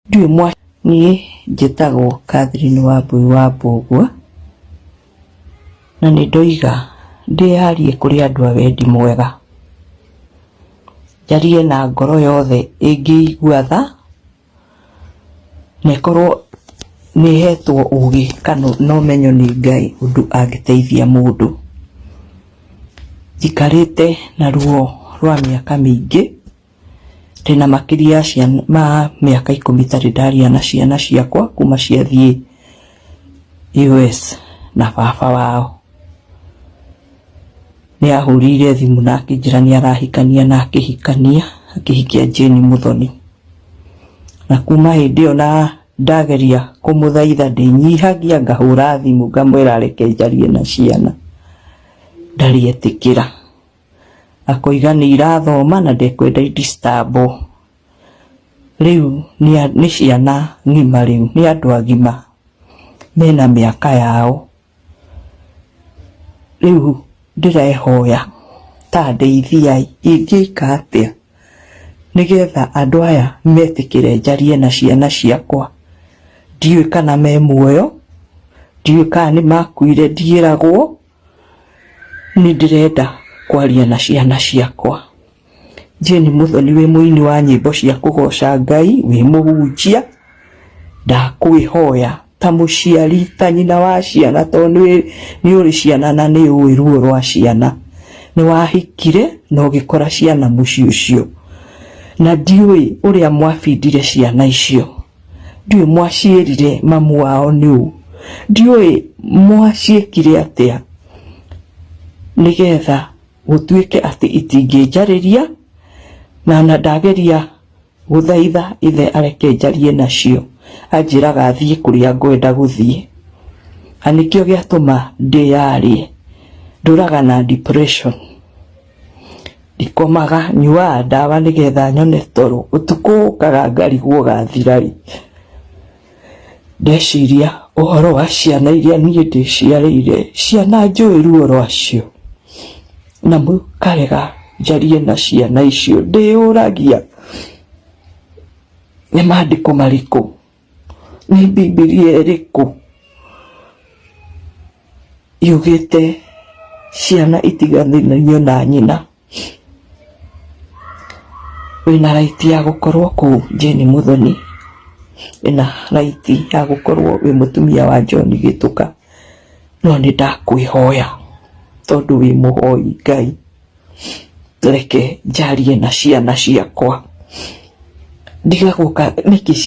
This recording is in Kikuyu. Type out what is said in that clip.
Ndiũĩ mwa niĩ njĩtagwo Catherine Wambui wa Mbũgua, na nĩ ndoiga ndĩyarie kũrĩ andũ a wendi mwega, njarie na ngoro yothe ĩngĩigua tha na ĩkorwo nĩ ĩhetwo ũgĩ kana na ũmenyo nĩ Ngai ũndũ angĩteithia mũndũ. Njikarĩte na ruo rwa mĩaka mĩingĩ, ndĩna makĩria ya ma mĩaka 10 itarĩ ndaria na ciana ciakwa kuma ciathiĩ US na baba wao. Nĩ ahũrĩire thimũ na akĩnjĩra nĩ arahikania na akĩhikania, akĩhikia Jane Muthoni. Na kuma hĩndĩ ĩyo na ndageria kũmũthaitha ndĩnyihagia ngahũra thimũ ngamwĩra reke njarie na ciana, ndarĩ etĩkĩra. Akoiga nĩ irathoma na ndekwenda i-disturb-wo. Rĩu nĩ ciana ng'ima rĩu, nĩ andũ agima mena mĩaka yao. Rĩu ndĩrehoya ta ndeithiai ingĩka atĩa nĩgetha andũ aya metĩkĩre njarie na ciana ciakwa. Ndiũĩ kana me muoyo, ndiũĩ kana nĩ makuire ndiĩragwo, nĩ ndĩrenda kwaria na ciana ciakwa. Jane Muthoni wĩ mũini wa nyĩmbo cia kũgoca Ngai, wĩ mũhunjia, ndakwĩhoya ta mũciari, ta nyina wa ciana, tondũ nĩ ũrĩ ciana na nĩ ũĩ ruo rwa ciana. Nĩ wahikire na ũgĩkora ciana mũciĩ ũcio, na ndiũĩ ũrĩa mwabindire ciana icio, ndiũĩ mwaciĩrire mamu wao nĩ ũ, ndiũĩ mwaciĩkire atĩa nĩgetha gũtuĩke atĩ itingĩnjarĩria, na ona ndageria gũthaitha ithe areke njarie nacio, anjĩraga thiĩ kũrĩa ngwenda gũthiĩ. Na nĩkĩo gĩatũma ndĩyarie, ndũraga na depression, ndikomaga, nyuaga ndawa nĩgetha nyone toro, ũtukũ ũkaga ngarigwo ũgathira rĩ. Ndeciria ũhoro wa ciana iria niĩ ndĩciarĩire, ciana njũĩ ruo rwacio, na mũkarega njarie na ciana icio, ndĩyũragia nĩ maandĩko marĩkũ, nĩ Bibilia ĩrĩkũ yugĩte ciana itiganĩrio na nyina. Wĩna right ya gũkorwo kũu Jane Muthoni, wĩna right ya gũkorwo wĩ mũtumia wa John Gĩtũka, no nĩ ndakwĩhoya tondũ wĩ mũhoi Ngai, reke njarie na ciana ciakwa. Ndigagwo nĩkĩ.